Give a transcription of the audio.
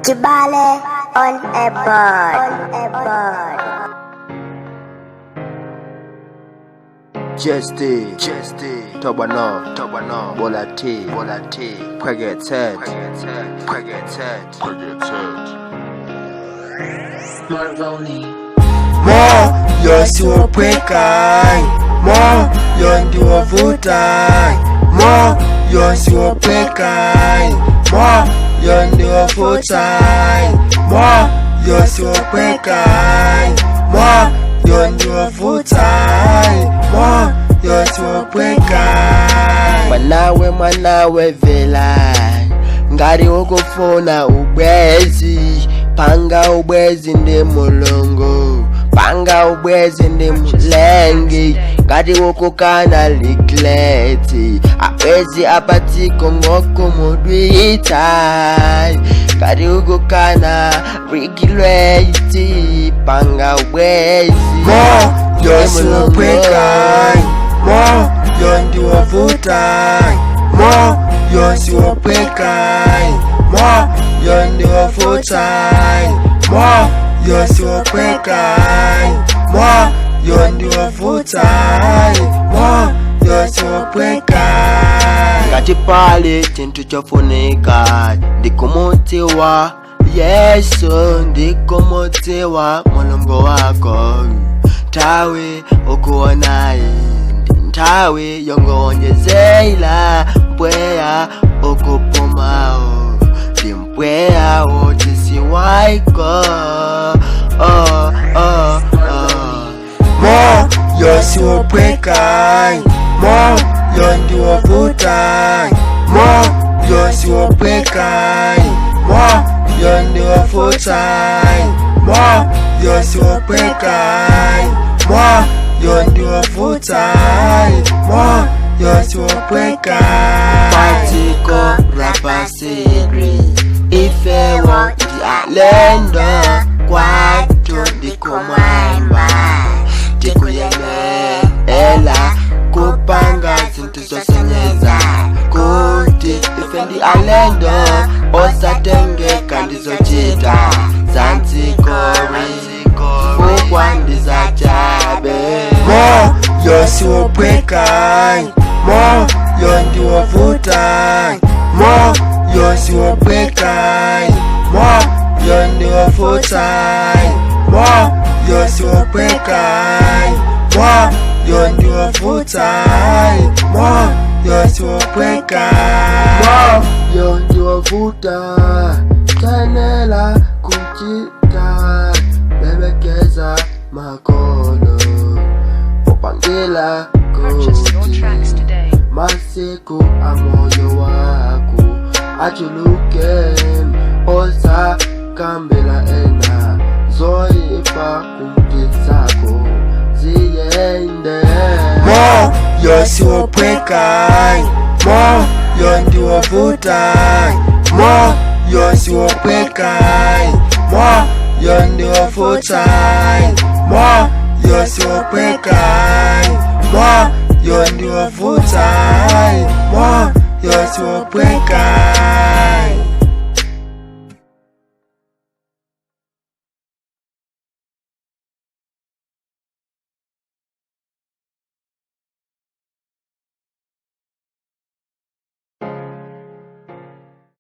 Chibale on a board. On a board. Jesty, Jesty, Tobano, Tobano, Bola T, Bola T, Pwegetset, Pwegetset, Pwegetset. Marvoni. Moyo siwophweka, moyo ndiwovuta, moyo siwophweka, moyo ndiwovuta, moyo siwophweka, moyo ndiwovuta, moyo siwophweka. Mwanawe, mwanawe vela, ngati ukufuna ubwezi, panga ubwezi ndi Mulungu, panga ubwezi ndi Mulengi. Ngati ukukana likleti, abwezi apatiko ngokumudwita. Ngati ukukana rigileti, panga ubwezi moyo siwophweka, moyo ndiwovuta, moyo siwophweka, moyo ndiwovuta, moyo siwophweka, moyo ndiwovuta, moyo siwophweka. Ngati pali chinthu chofunika ndikumudziwa Yesu, ndikumudziwa Mulungu wako. Nthawi ukuonayi ndi nthawi yongowonjezera mpweya ukupumawo, ndi mpweya woti siwaiko. Oh. Moyo siwophweka, moyo ndiwovuta, moyo siwophweka, moyo ndiwovuta, moyo siwophweka, moyo ndiwovuta, moyo siwophweka. Padziko lapansi ifewo ndi alendo, kwathu ndikumwamba. Tikuyenera kupanga zinthu zosonyeza kuti ife ndi alendo, osatengeka ndizochita zanzikori fukwa ndizachabe. Moyo siwophweka, moyo ndiwovuta, moyo siwophweka, moyo ndiwovuta, moyo siwophweka, moyo ndiwovuta, moyo siwophweka, moyo ndiwovuta. Tenela kuchita bebekeza makolo upangila Purchase your kuti tracks today. masiku amoyo wako achuluke. Osakambela ena zoipa kuti zako ziyende. Moyo siwophweka, moyo ndiwovuta, moyo siwophweka, moyo ndiwovuta, moyo siwophweka, moyo ndiwovuta, moyo siwophweka.